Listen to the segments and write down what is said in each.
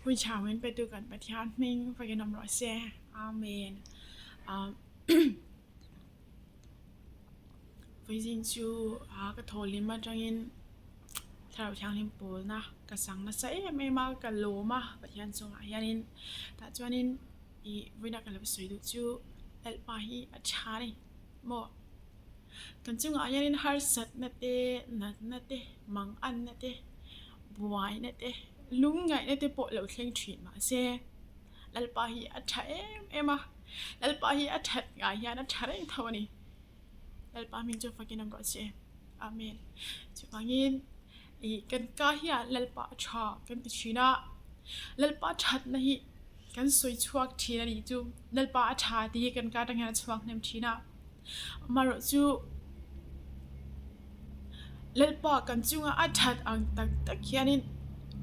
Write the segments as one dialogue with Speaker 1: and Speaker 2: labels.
Speaker 1: Hun chhang min petu kan Pathian hming fakin awm rawh se. Amen. Vawiin chu ka thaw hlim atangin thlarau thianghlim pawlna ka sang nasa em em a, ka lawm a Pathian chungah hianin tah chuanin ih vawiina ka lo sawi duh chu Lalpa hi a tha a ni maw? Kan chungah hianin harsatna te, natna te, manganna te, buaina te, lungngaihna te pawh lo thleng thin mahse Lalpa hi a tha em em a, Lalpa hi a that ngai hian a tha reng tho a ni. Lalpa hming chu fakin awm rawh se. Amen. Chuvangin ih kan ka hian Lalpa a tha kan ti thin a, Lalpa thatna hi kan sawi chhuak thin a nih chu. Lalpa a tha tih hi kan ka atang hian a chhuak hnem thin a. Amaherawh chu Lalpa kan chunga a that ang tak tak hianin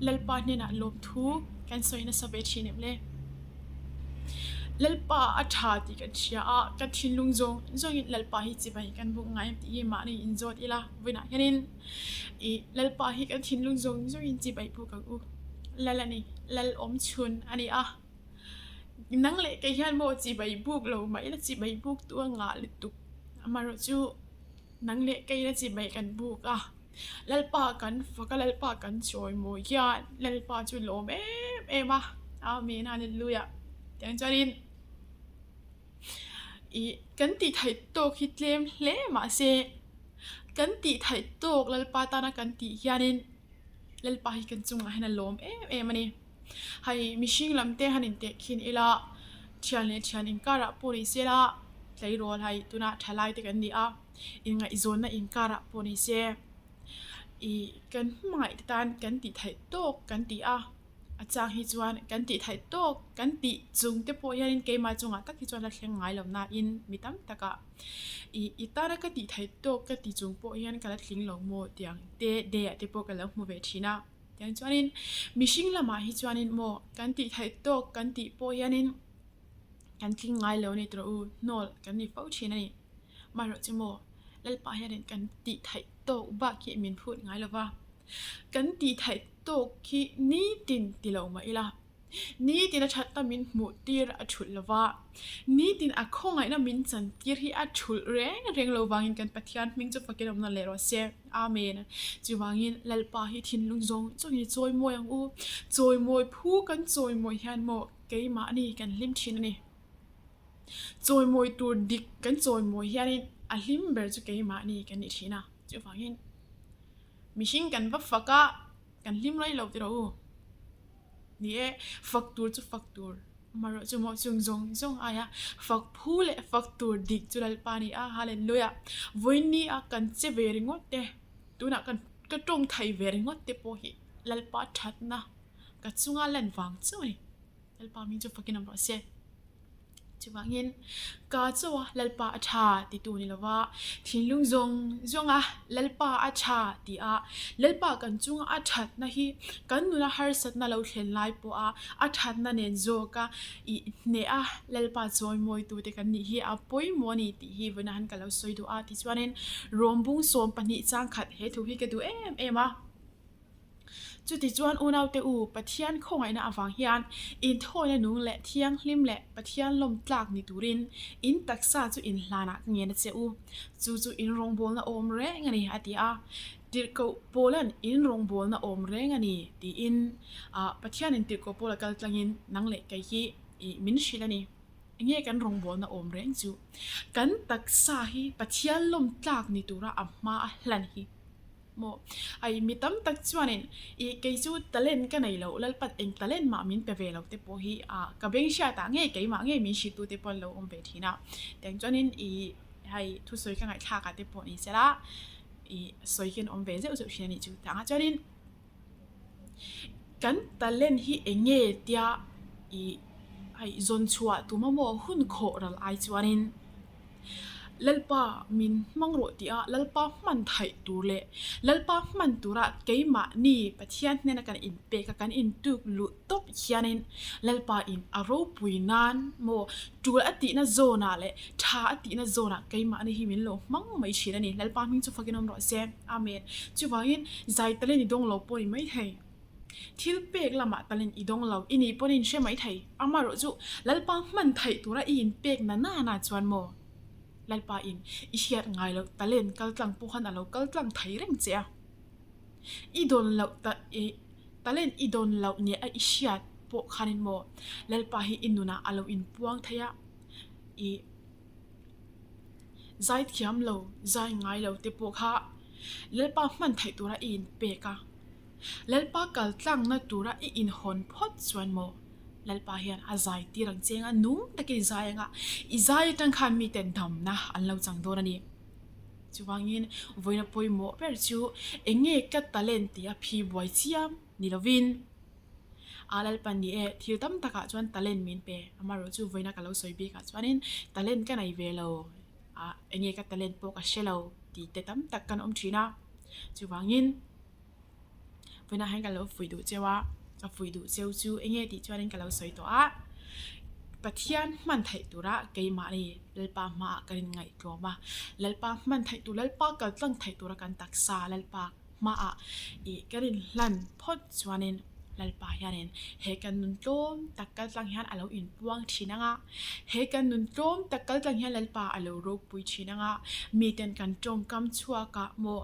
Speaker 1: Lalpa hnenah lawmthu kan sawi nasa ve thin em le? Lalpa a tha tih kan hria a, ka thinlung zawng zawngin Lalpa hi chibai kan buk ngai em tih hi mahni inzawt ila vawiinah hianin ih Lalpa hi kan thinlung zawng zawngin chibai buk ang u. Lal a ni, Lal awm chhun a ni a. Nang leh kei hian maw chibai buk lo mah ila chibai buk tu a ngah lutuk. Amaherawh chu nang leh kei ila chibai kan buk a, Lalpa kan fak a, Lalpa kan chawimawi hian Lalpa chu lawm em em a, Amen Hallelujah. Tiang chuanin ih kan tih theih tawk hi tlem hle mahse kan tih theih tawk Lalpa tana kan tih hianin Lalpa hi kan chungah hian a lawm em em a ni. Hei mihring lam te han inteh khin ila thian leh thian inkarah pawh ni se la tleirawl hei tunah thalai te kan ni a inngaihzawnna inkarah pawh ni se ih kan hmangaih te tan kan tih theih tawk kan ti a a chang hi chuan kan tih theih tawk kan tih chung te pawh hianin keimah chungah tak hi chuan la thleng ngai lo nain mi tam takah ih i tana ka tih theih tawk ka ti chung pawh hian ka la tling lo maw tiang te day ah te pawh ka lo hmu ve thin a. Tiang chuanin mihring lamah hi chuanin maw kan tih theih tawk kan tih pawh hianin kan tling ngai lo a ni tawh u, hnawl kan ni fo thin a ni. Amaherawh chu maw Lalpa hianin kan tih theih tawk bak hi min phut ngai lo va, kan tih theih tawk hi nitin ti lo mah ila. Nitin a thatna min hmuh tir a thulh lo va, nitin a khawngaihna min chan tir hi a thulh reng reng lo vangin kan Pathian hming chu fakin awm nawn leh rawh se. Amen. Chuvangin Lalpa hi thinlung zawng zawngin i chawimawi ang u. Chawimawi phu kan chawimawi hian maw keimahni kan hlim thin a ni. Chawimawi tur dik kan chawimawi hianin a hlim ber chu keimahni kan ni thin a. Chuvangin mihring kan va fak a, kan hlim rei lo tiraw u. Ni e, fak tur chu fak tur, amaherawh chu maw chung zawng zawng aia fak phu leh fak tur dik chu Lalpa a ni a, Hallelujah! Vawiin a kan che ve ringawt te, tunah kan ka tawng thei ve ringawt te pawh hi Lalpa thatna ka chunga lan vang chauh a ni. Lalpa hming chu fakin awm rawh se. Chuvangin, ka chaw a Lalpa a tha titu ni lova, thinlung zawng zawnga Lalpa a tha ti a, Lalpa kan chunga a thatna hi kan nuna harsatna lo thlen lai pawha a thatna nen zawka i hneh a Lalpa chawimawitute kan nih hi a pawimawh a ni tih hi vawiin han ka lo sawi duh a. Tichuanin, Rawmbung 12 changkhat he thu hi ka duh em em a. Chutichuan unaute u, Pathian khawngaihna avang hian inthawina nung leh thianghlim leh Pathian lawm tlak ni turin in taksa chu inhlanah ka ngen a che u. Chu chu in rawngbawlna awm reng a ni, a ti a. Tirhkoh Paula'n in rawngbawlna awm reng a ni tiin Pathianin Tirhkoh Paula kal tlangin nang leh kei hi min hrilh a ni. Enge kan rawngbawlna awm reng chu? Kan taksa hi Pathian lawm tlak ni tura a hma a hlan hi. Maw? Ai, mi tam tak chuanin i kei chu talent ka nei lo, Lalpat eng talent mah min pe ve lo te pawh hi a ka beng hriatah ngei keimah ngei min hrilhtu te pawh an lo awm ve thin a. Tiang chuanin i hei thusawi ka ngaihthlakah te pawh ni sela i sawi hian awm ve zeuh zeuh thin a nih chu. Tangah chuanin kan talent hi eng nge tia i hei zawn chhuah tum a maw hun khawh ral ai chuanin Lalpa min hmang rawh tih a Lalpa hman theih tur leh Lalpa hman tura keimahni Pathian hnena kan inpek a kan intuk luh tawp hianin Lalpa in a ropui nan maw tul a tihna zawnah leh tha a tihna zawnah keimahni hi min lo hmang mai thin a ni. Lalpa hming chu fakin awm rawh se. Amen. Chuvangin zai talent i dawng lo pawh ni mai thei. Thil pek lamah talent i dawng lo i nih pawn in hre mai thei. Amaherawh chu Lalpa hman theih tura i inpek na na na chuan maw? Lalpa in i hriat ngai loh talent kal tlang pawh khan a lo kal tlang thei reng che a. I dawn loh ta i talent i dawn loh nia a i hriat pawh khanin maw Lalpa hi i nunah a lo inpuang thei a. I zai thiam lo, zai ngai lo te pawh kha Lalpa hman theih tura i inpek a. Lalpa kal tlangna tura i inhawn phawt chuan maw? Lalpa hian a zai tir ang che anga nung takin i zai anga i zai atang khan miten damna an lo chang dawn a ni. Chuvangin vawiina pawimawh ber chu eng nge ka talent tih a phi buai chiam ni lovin a Lalpa ni e, thil tam takah chuan talent min pe. Amaherawh chu vawiina ka lo sawi bikah chuanin talent ka nei ve lo a, eng nge ka talent pawh ka hre lo tih te tam tak kan awm thin a. Chuvangin. Vawiinah hian ka lo fuih duh cheu a, ka fuih duh cheu chu eng nge tih chuanin ka lo sawi tawh a, Pathian hman theih tura keimahni Lalpa hmaah kan inngaihtlawm a, Lalpa hman theih tur, Lalpa kal tlang theih tura kan taksa Lalpa hmaah ih kan inhlan phawt chuanin Lalpa hianin he kan nun tlawm tak kal tlang hian a lo inpuang thin ang a, he kan nun tlawm tak kal tlang hian Lalpa a lo ropui thin ang a, miten kan tawngkam chhuakah maw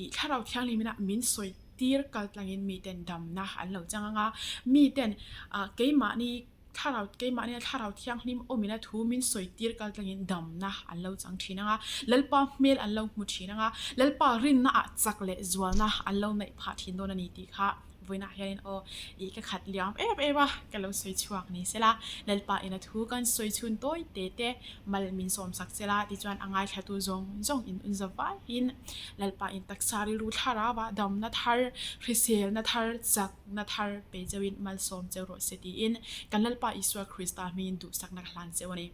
Speaker 1: ih thlarau thianghlim ina min sawi tir kal tlangin miten damna an lo chang ang a, miten ah keimahni Thlarau, keimahnia Thlarau Thianghlim awmina thu min sawi tir kal tlangin damna an lo chang thin ang a, Lalpa hmel an lo hmu thin ang a, Lalpa rinna ah chak leh zualna an lo neih phah thin dawn a ni tih kha vawiinah hianin aw ih ka khat liam em em a, ka lo sawi chhuak ni sela, Lalpa ina thu kan sawi chhun tawi te te mal min sawm sak sela tichuan a ngaithlatu zawng zawng in unza vaiin Lalpa in taksa rilru thlarau ah damna thar, hriselna thar, chak Na thar pe cheuhin malsawm cheu rawh se tiin kan Lalpa Isua Krista hmingin duhsakna ka hlan cheu a ni.